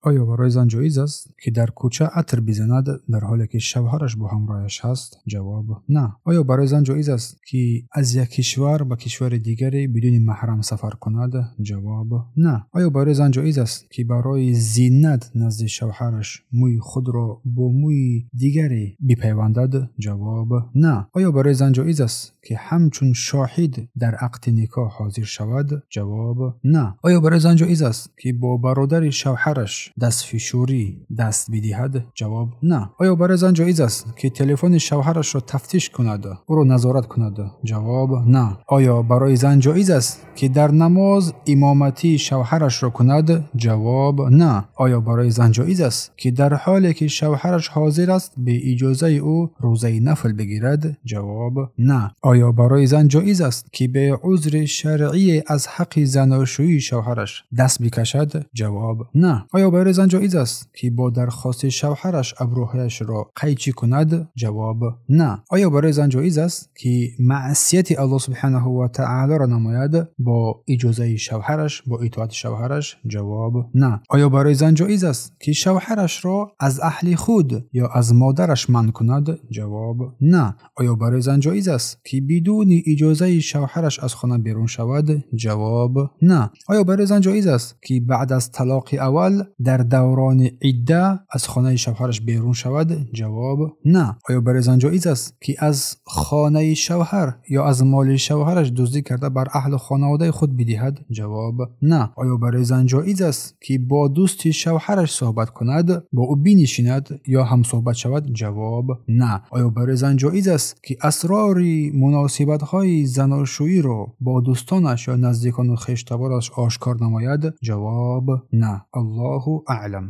Оё барои зан ҷоиз аст, ки дар кӯча атр бизанад, дар ҳоле ки шавҳараш бо ҳамроҳаш ҳаст? Ҷавоб: на. Оё барои зан ҷоиз аст, ки аз як кишвар ба кишвари дигаре бидуни маҳрам сафар кунад? Ҷавоб: на. Оё барои зан ҷоиз аст, ки барои зинат назди шавҳараш мӯи худро бо мӯи дигаре бипайвандад? Ҷавоб: на. Оё барои зан ҷоиз аст, ки ҳамчун шоҳид дар ақди никоҳ ҳозир шавад? Ҷавоб: на. Оё барои зан ҷоиз аст, ки бо бародари шавҳараш дастфишурӣ даст бидиҳад? Ҷавоб: на. Оё барои зан ҷоиз аст, ки телефони шавҳарашро тафтиш кунад, ӯро назорат кунад? Ҷавоб: на. Оё барои зан ҷоиз аст, ки дар намоз имоматии шавҳарашро кунад? Ҷавоб: на. Оё барои зан ҷоиз аст, ки дар ҳоле ки шавҳараш ҳозир аст, бе иҷозаи ӯ рӯзаи нафл бигирад? Ҷавоб: на. Оё барои зан ҷоиз аст, ки бе узри шаръие аз ҳаққи заношӯии шавҳараш даст бикашад? Ҷавоб: на. Оё барои зан ҷоиз аст, ки бо дархости шавҳараш абрӯҳояшро қайчӣ кунад? Ҷавоб: на. Оё барои зан ҷоиз аст, ки маъсияти Аллоҳ субҳанаҳу ва таолоро намояд бо иҷозаи шавҳараш, бо итоати шавҳараш? Ҷавоб: на. Оё барои зан ҷоиз аст, ки шавҳарашро аз аҳли худ ё аз модараш манъ кунад? Ҷавоб: на. Оё барои зан ҷоиз аст, ки бидуни иҷозаи шавҳараш аз хона берун шавад? Ҷавоб: на. Оё барои зан ҷоиз аст, ки баъд аз талоқи аввал дар даврони идда аз хонаи шавҳараш берун шавад? Ҷавоб: на. Оё барои зан ҷоиз аст, ки аз хонаи шавҳар ё аз моли шавҳараш дуздӣ карда бар аҳлу хонаводаи худ бидиҳад? Ҷавоб: на. Оё барои зан ҷоиз аст, ки бо дӯсти шавҳараш суҳбат кунад, бо ӯ бинишинад ё ҳамсуҳбат шавад? Ҷавоб: на. Оё барои зан ҷоиз аст, ки асрори муносибатҳои заношӯиро бо дӯстонаш ё наздикону хештабораш ошкор намояд? Ҷавоб: на. Аллоҳу аълам.